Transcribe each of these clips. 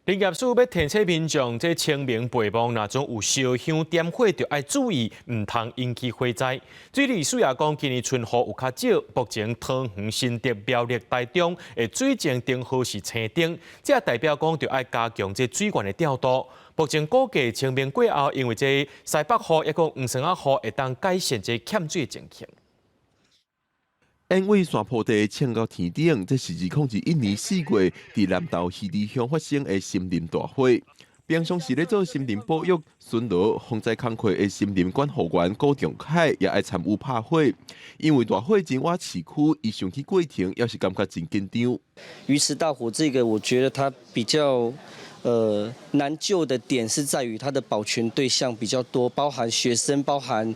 林業署欲提醒民眾，這清明陪墓若總有燒香點火，就愛注意，毋通引起火災。水利署也講，今年春雨有較少，目前桃園、新竹、苗栗、台中的水情燈號是青燈，這代表講就愛加強這水源的調度。目前估計清明過後，因為這西北雨抑閣黃酸仔雨會當改善這欠水的情形。煙味山坡地衝到天頂，這是2021年4月佇南投魚池鄉發生的森林大火。平常時咧做森林保育、巡邏、防災工課的森林管護員郭仲凱也愛參與拍火，因為大火進倚市區，伊想起過程，也是感覺真緊張。魚池大火這個，我覺得它比較難救的點是在於它的保全對象比較多，包含學生，包含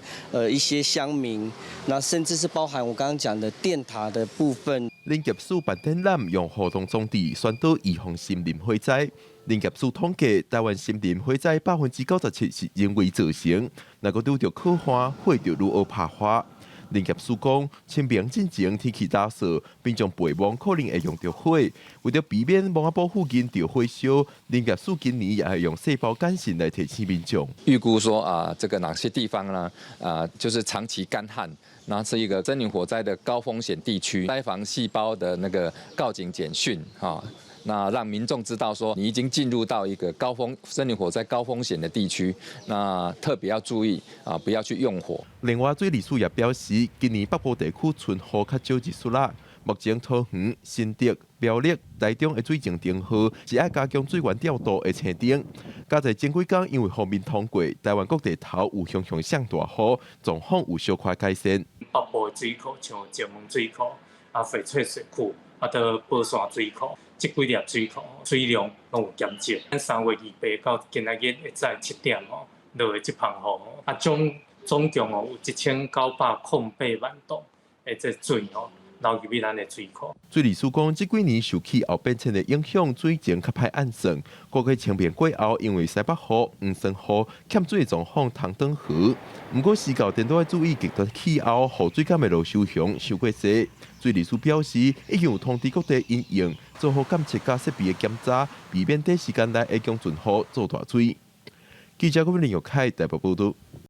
一些鄉民，那甚至是包含我剛剛講的電塔的部分。林業署辦展覽，用互動裝置宣導預防森林火災。林業署統計，台灣森林火災97%是人為造成，若閣拄著洘旱，火就愈學拍花。林業署講，清明進前天氣乾燥，民眾陪墓可能會用著火，為著避免墓仔埔附近著火燒，林業署今年也會用細胞簡訊來提醒民眾。預估說啊，這個哪些地方呢？啊，就是長期乾旱，那是一個森林火災的高風險地區，災防細胞的那個告警簡訊，哈。那讓民眾知道說，你已經進入到一個高風森林火災高風險的地區，那特別要注意啊，不要去用火。另外，水利署也表示，今年北部地區春雨較少一絲啦。目前桃園、新竹、苗栗、台中的水情燈號是愛加強水源調度的青燈。加在前幾工因為鋒面通過，台灣各地頭有雄雄上大雨，狀況有小可改善。北部的水庫像石門水庫、啊翡翠水庫、啊到寶山水庫，這幾粒水庫水量攏有減少。咱3月28到今仔日會早7點吼，落的這捧雨，啊總總共哦有1908萬噸的這水吼流入去咱的水庫。水利署講，這幾年受氣候變遷的影響，水情較歹按算。估計清明過後，因為西北雨、黃酸雨，欠水的狀況通轉好。毋過時到顛都愛注意極端氣候，雨水敢會落傷雄、傷過濟。水利署表示，已經有通知各地因應，做好監測佮設備的檢查，避免短時間內會將存雨做大水。記者郭林玉凱台北報導。